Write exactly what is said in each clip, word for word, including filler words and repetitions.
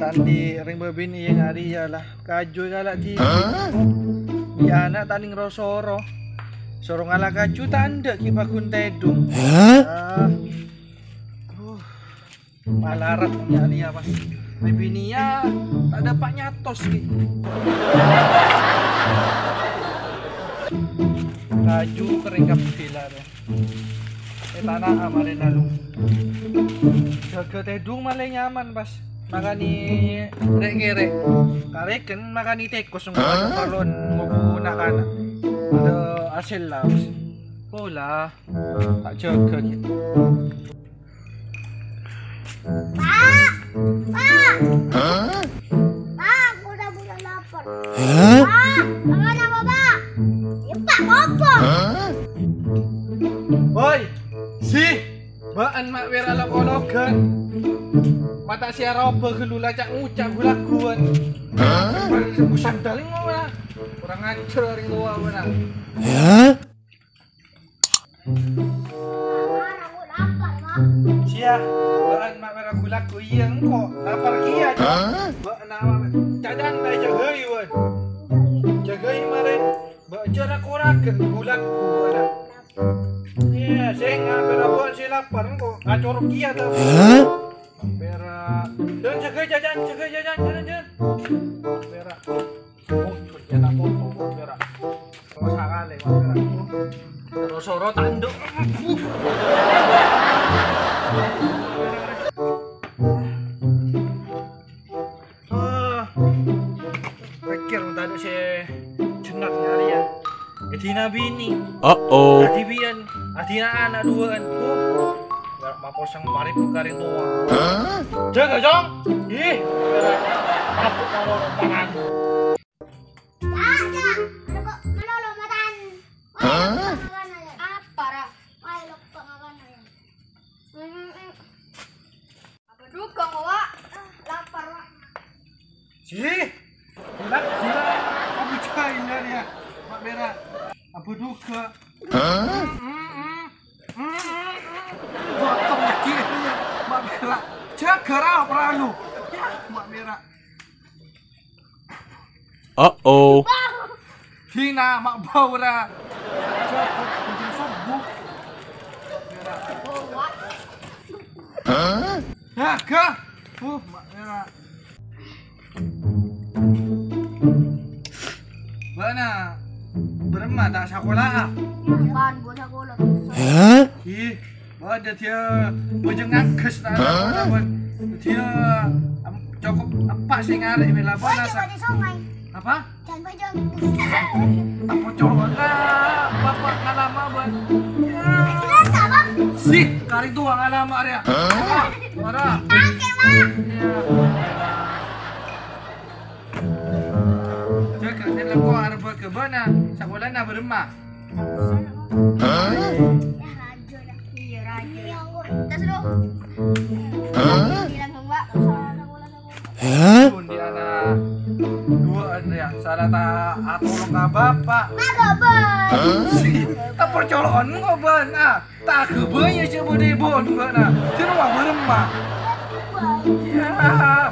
Andi' rèng bâbinè' iyâ ngari iyâ la. Kaju kala' di. Iyâ ana' ta' nèng ro-soro. Soro ngala' kaju ta' endâ' ghi' paggun tèdung. Ah. Uh. Malarat iyâ iyâ pas. Bâbinè' iyâ ta' dâpa' nyatos ghi'. Kaju kerrèng kabbhi la. È tana amarèna lu. Jâgâ tèdung malè nyaman pas makanè rè'-ngèrè'. Karèken makanè tèkos engko' kalon ngobu na'-kana'. Ada hasil la. Pola ta' jâgâ ghi'. Pak! Pak! Pak, aku udah mulai lapar. Pak, makan apa, Pak? Ya, Pak, apa? Woi, si, bâ'ân ma' pèra' lo-kologhân. Mata sè aroba ghâllu la ca'-ngoca' ghu-lagghuwân. Sandal ngono, kurang ajar orèng towa, mana? Siya, bâ'ân ma' pèra' ghu-lagghu iyâ engko', lapar kèya, Cong. Bâ'na ma' pè-, jhâjhân ta' èjâgâi, bâ'ân. Jâgâi marèn, bâ' jârâ koragân ghu-lagghu, bâ'na. Iyâ, sènga' pèra' bâ'ân sè lapar engko', acorok kèya, ta'. Pèra'. Dân jâgâi jhâjhân, jâgâi jhâjhân, jhâjhân, jhâjhân. Pèra'. Oh, jhâjhân apa, apa, pèra'. Oh, sakalè, pèra'. Soro-soro tanduk. Ah. Pèkkèr tadâ' sè jhennat nyarè, yâ. Èdina binè. Uh-oh. Adina binè, adina ana' duwâ'ân. Uh. Yâ, maposang marè buka rèng towa. Jâgâ, Cong. Ih. Apa malolo matan? Cak, cak. Ada kok malolo matan. Wah, apa, Ra? Ayo, lo kok makan, ayo. Hmm, hmm. Apa duka, Wa'? Ah, lapar, Wa'. Sih, gila, gila. Abu Jahil ya, Mak Mera. Abu duka. Hah? Gotong lagi ya, Mak Mera. Jâgâ ra, peralu. Ya, Mak Mera. Uh-oh. Dina, ma' bâu ra. Jâgâ, bhâjâng sobbhu. Hah? Jâgâ. Uh, ma' ra. Bâ'na bârâmma ta' sakola'a? Bân, gua sakola. Hah? Ih. Wah, dhâddhiyâ bhâjâng ngangghâs ta' ana, bân. Dhâddhiyâ, em, cokop eppa' sè ngarè' mèla, bân, asa. Apa? Apa cowok? Bapa' ngalama, bân. Jelas, apa? Sih, karè towa ngalama rèya. Hah? Ora. Kakek, Pak. Iyâ. Jâgâ, nèng lengko arep ke bâ'na, sakolana bârâmma? Hah? Iyâ, rajâ. Tas lu. Bilang ke Mbak. Hah? Pun di ana duwâ'ân ya, sala ta' atolong ka bapa'. Apa, Bang? Hah? Ta' parcolo'on kok, Bân. Ah, ta' ghâbây sè bâdâ è bân bâ'na. Dino wa bârâmma. Iyâ,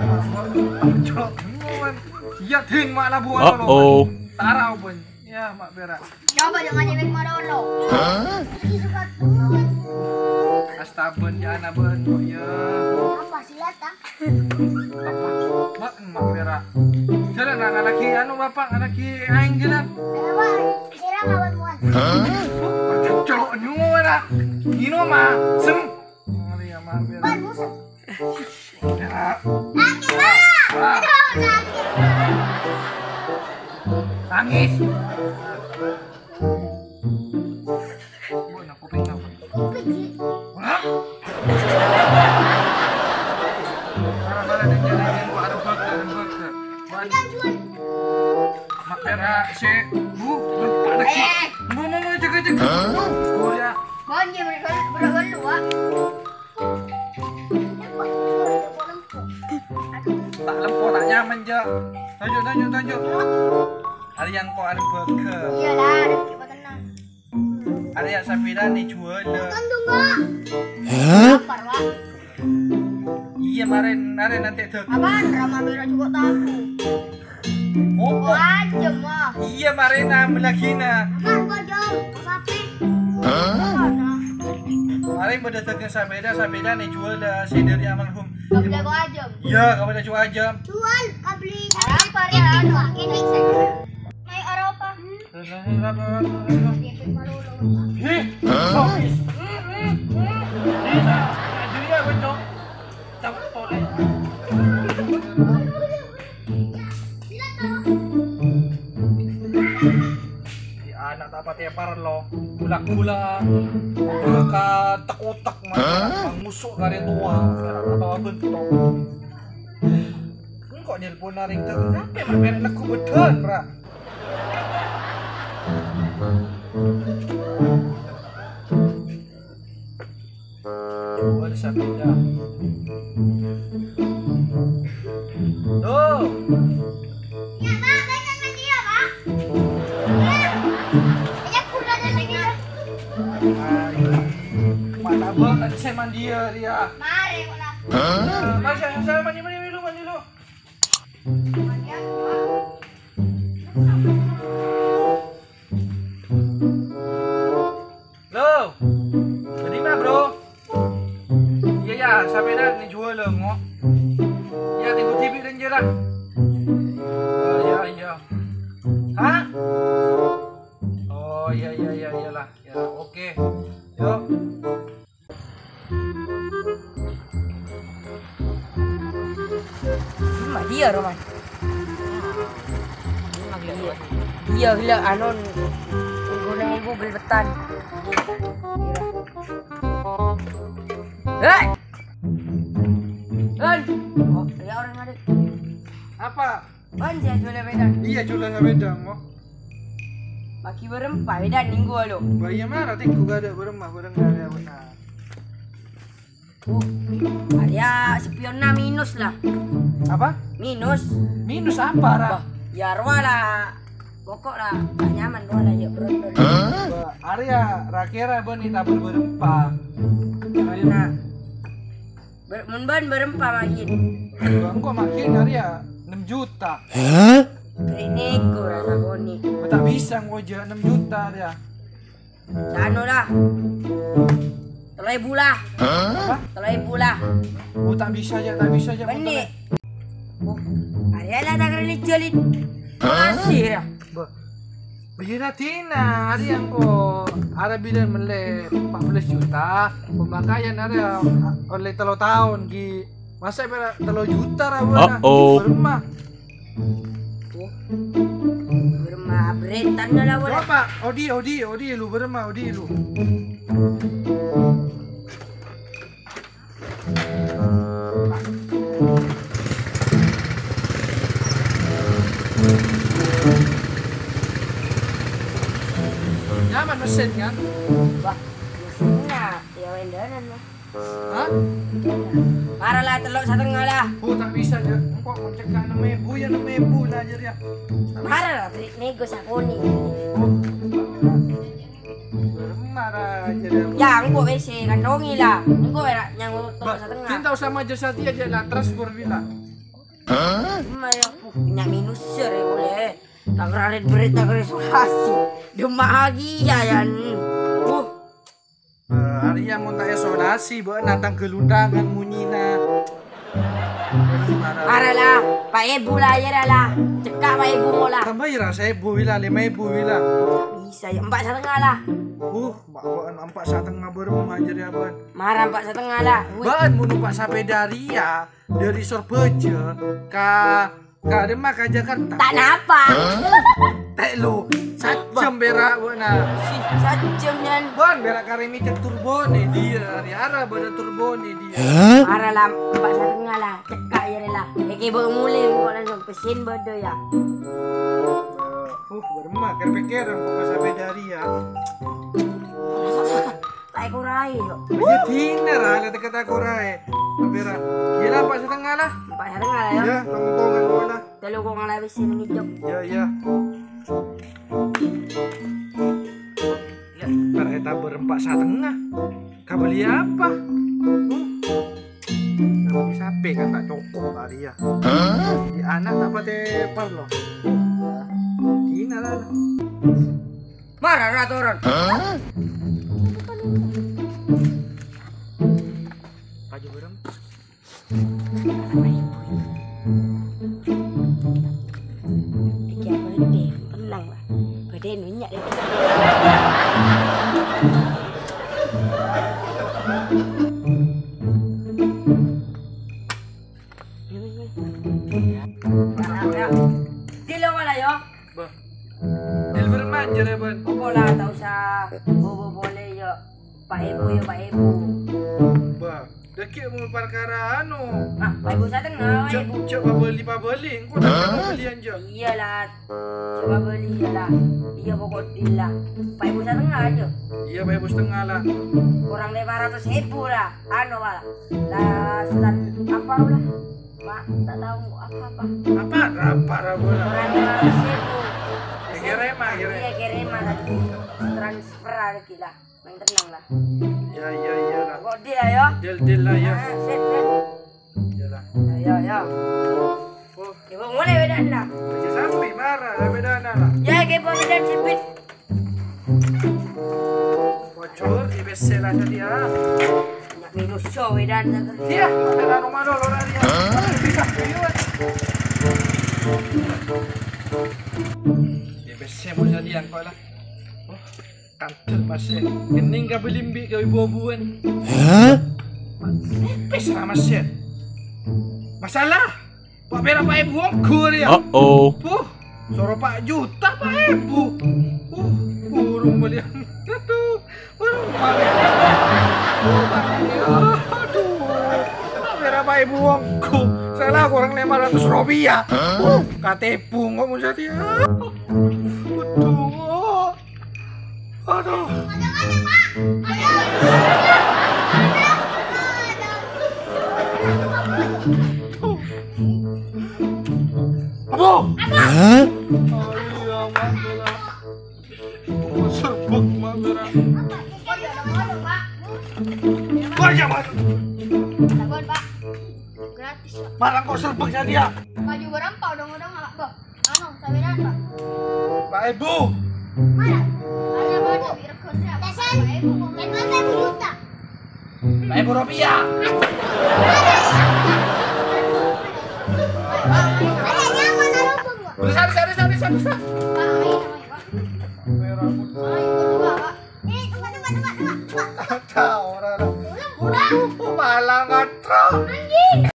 parcolo'on, Bân. Iyâ, ding ma' labuwân. Uh-oh. Tara, Bân. Iyâ, Mak Pèra'. Coba dong aja bek malolo. Hah? Iki suka turun. Astabân ya ana' bân, ya. Apa silat, ah? Apa? Mak, Mak Pèra'. Jalan, nang lagi anu, Bapak, lagi aing jalan. Ayo, Pak. Sira lawan muan. Hah? Percocok nyuwun, ah. Ngino, Mak. Sem. Ngeri ya, Mak Pèra'. Ban musuh. Ya. Sakit, Pak. Aduh, sakit, Pak. Nangis. Mana kuping apa? Kuping, Ji. Wah. Parah, parah, deng, deng, deng, kok ada bug, ada bug. Wan. Kita jual. Mak Pèra' sih. Bu, ada sih. Eh. Bu, bu, bu, cek, cek. Hah? Oh, ya. Bon, ya, mereka berapa lu, Wak? Ta' lempo, ta' nyaman, Jo. Tonjok, tonjok, tonjok. Arèya engko' arè bâgâ. Iyâ, lah, arè kita tenang. Arèya sapèdana juwâlâ. Kan tunggu. Hah? Lapar, Wak. Iyâ, Marèn, marèn nanti dek. Apaan? Rama Mira juga tahu. Opo? Wah, jema. Iya, marèn nambah lagi, nah. Apaan, Bojong? Sapi? Hah? Apaan, nah? Marèn pada dek sapèda, sapèda nè jual dah, sè dâri almarhum. Kabli aku aja. Iya, kabli aku aja. Jual, kabli. Apa, ya? Anu, ini saya. Naik Eropa. Heh? Hah? Jadi ya, Bojong. Cabut polè. Si anak ta' patè parlo, gula-gula, ka tek-utek, man, ngusu' ka rèng towa, ta' tao bentuk. Engko' nelpon rèng dâri, kenapa, man, mèrek neggu bâdân, Ra? Wah, sapèda. Tuh. Ya, Pak, saya mandi ya, Pak. Ya. Ya, pulang aja gitu. Mana banget saya mandi ya, Ria? Mari, kok lah. Hah? Mas, saya, saya mandi, mandi dulu, mandi dulu. Mandi apa, Pak? Lo, terima, Bro. Iya, ya, sampai dah ini jual lo, ngok. Ya, tiba-tiba dan jelas. Oh, iya, iya. Hah? Oh, iya, iya, iya, iyalah. Ya, oke. Yuk. Cuma dia, Roman. Iya, gila, anon. Gunung Google betan. Hei! Hei! Oh, ya orang ada. Apa? Bân, jhâ' jhulâ bhidhân. Iyâ, jhulâ bhidhân, mo. Maghi bârâmpa bhidhân nèngghu lo. Bâ, iyâ mara tèngghu ghâdhâ' bârâmma bhârâng arèya bhunten. Oh, arèya spiyonna minus la. Apa? Minus. Minus apa, Ra? Bâ, iyâ rowa la. Pokok la, ta' nyaman rowa la, iyâ, bro. Bâ, arèya ra-kèra bânnè tabâr bârâmpa. Nah. Bâr-, mon bân bârâmpa maghin? Bâ, engko' maghin arèya nem juta. Hah? Rèk nèko rasa konè'. Bâ, ta' bisa engko' jhâ' nem juta arèya. Sano la. Tello èbu la. Hah? Apa? Tello èbu la. Oh, ta' bisa jhâ', ta' bisa jhâ'. Bânnè. Oh, arèya la ta' karè jhâlin. Hah? Makasih, ya. Bâ. Bâjârâ dinah, arèya engko' arèya bilân mellè empat belas juta, pemakaian arèya ollè tello taon, ghi. Masa pèra' tello juta ra, wala? Uh-oh. Bârâmma. Bârâmma, bârâmma, bârâmma. Coba, odi, odi, odi lu, bârâmma, odi lu. Nyaman mesin, kan? Wah, mesinnya ya wendanan lah. Hah? Mara la tello' satengnga la. Oh, ta' bisa, ya. Engko' mon cekka' nem èbu, ya nem èbu la, jârèya. Mara la, bâri' nègo sakonè'. Oh. Marah aja deh. Ya, engko' wis, kantongè la. Engko' wis nyanggo tello' satengnga. Kita usah majer satèya aja la, transfer bilân. Hah? Maya, uh, nya minus sir ya, boleh. Tak kerarit berit, tak kerarit sulasi. Demak lagi ya, ya. Uh. Eh, arèya mon ta' isolasi, bâ'na tangghâl undangan monyèna. Mara la, pa' èbu la, ya la. Cekka' pa' èbu mola. Tambâi ra saèbu wi la, lèma èbu wi la. Bisa ya, empa' satengnga la. Uh, bâ'na empa' satengnga bârâmma jârèya, bâ'na. Mara empa' satengnga la. Wih. Bâ'na mon numpa' sapèda rèya, dâri Sorbhâjâ ka Ka Demak, ka Jakarta. Ta' napa. Hah? Tè' lo, sajjhâm pèra' bâ'na. Si, sajjhâm, yan. Bân, pèra' karè mècet turbonè, diyâ, ri ara bâdâ turbonè, diyâ. Hah? Mara la empa' satengnga la, cekka' ya rè la. Èkè bâ' molè, engko' langsung pèssèna bâdâ ya. Uh, bârâmma, kèr-pèkkèran, kok pas sapèda rèya. Ta' èkoraè, yo. Iyâ, dinner, ah, la teka ta' èkoraè. Pèra'. Iyâ, la, empa' satengnga, la. Empa' satengnga, la, yo. Iyâ, tong-tongan, la. Tèlo kong la wis sini ngejep. Iyâ, iyâ. Iyâ, pèra' ètabâr empa' satengnga. Kabâli apa? Huh? Kabâli sapè, ka? Maria. Di anak ta' patè parlo. Dina la. Mara ra toron. Paju berem. Iki apa deh? Tenang lah. Badai nunyak deh. Dilo mana yo? Bah. Dilber manjer ya, Ban. Opo la, ta' usah bobo bolè yo. Pak Ebu yo, Pak Ebu. Bah, dâgghi' mon parkara anu. Ah, Pak Ebu satengnga, Pak Jhâ', Ebu. Jhâ' pabâli-pabâli, engko' ta' pabâliyân, jhâ'. Iyalah. Jhâ' pabâli, iyalah. Iyâ, pokok dilla. Pak Ebu satengnga aja. Iyâ, Pak Ebu satengnga la. Kurang lèma ratos èbu la. Anu, Pak. La, surat apa la? Mak, ta' tao apa-apa. Apa? Apa, apa, apa? Kurang lèma ratos èbu. Ya, kèrèma, kèrèma. Iyâ, kèrèma tadi. Transfer lagi la. Main tenang la. Ya, ya, ya la. Kok dia, ya? Deal, deal la, ya. Ah, sip, sip. Ya la. Ya, ya, ya. Oh. Ibu mulai bedaan la. Aja sampai marah la, bedaan la. Ya, kayak bedaan sipit. Bocor, di B C la tadi, ya. Nak minus so, bedaan la. Iya, ada rumah lo, lo dari ya. Bisa, iya. Di B C mau jadi yang kok la. Oh. Kandel, Mas, ya. Kening kabeli mbi' ka ibu-ibuan. Hah? Pepes lah, Mas, ya. Masalah. Pak pèra' Pak Ebu ongghu, ya. Uh-oh. Puh. Soro Pak Juta, Pak Ebu. Uh, burung beli. Aduh. Burung beli. Aduh. Pak pèra' Pak Ebu ongghu. Salah kurang lèma ratos rupiah. Uh, katebu kok mun jadi. Aduh. Aduh. Abu. Hah? Serbuk, Mak, merah. Wah, ya, Mak. Gratis, Pak. Marang kok serbuk jadi, ya? Baju berempat, odong-odong, Pak. Anu, saweran, Pak. Pak Ebu. Mana? Ada baju, direkodnya. Tesan. Pak Ebu, mau main. Pak Ebu rupiah. Ada nyaman, ada pun, Pak. Bisa, bisa, bisa, bisa, bisa. Pak, ayo, ayo, Pak. Ayo, Pak, Pak. Eh, tempat, tempat, tempat, tempat, tempat. Tahu, orang. Ulang, ulang. Malah ngatro. Anjing.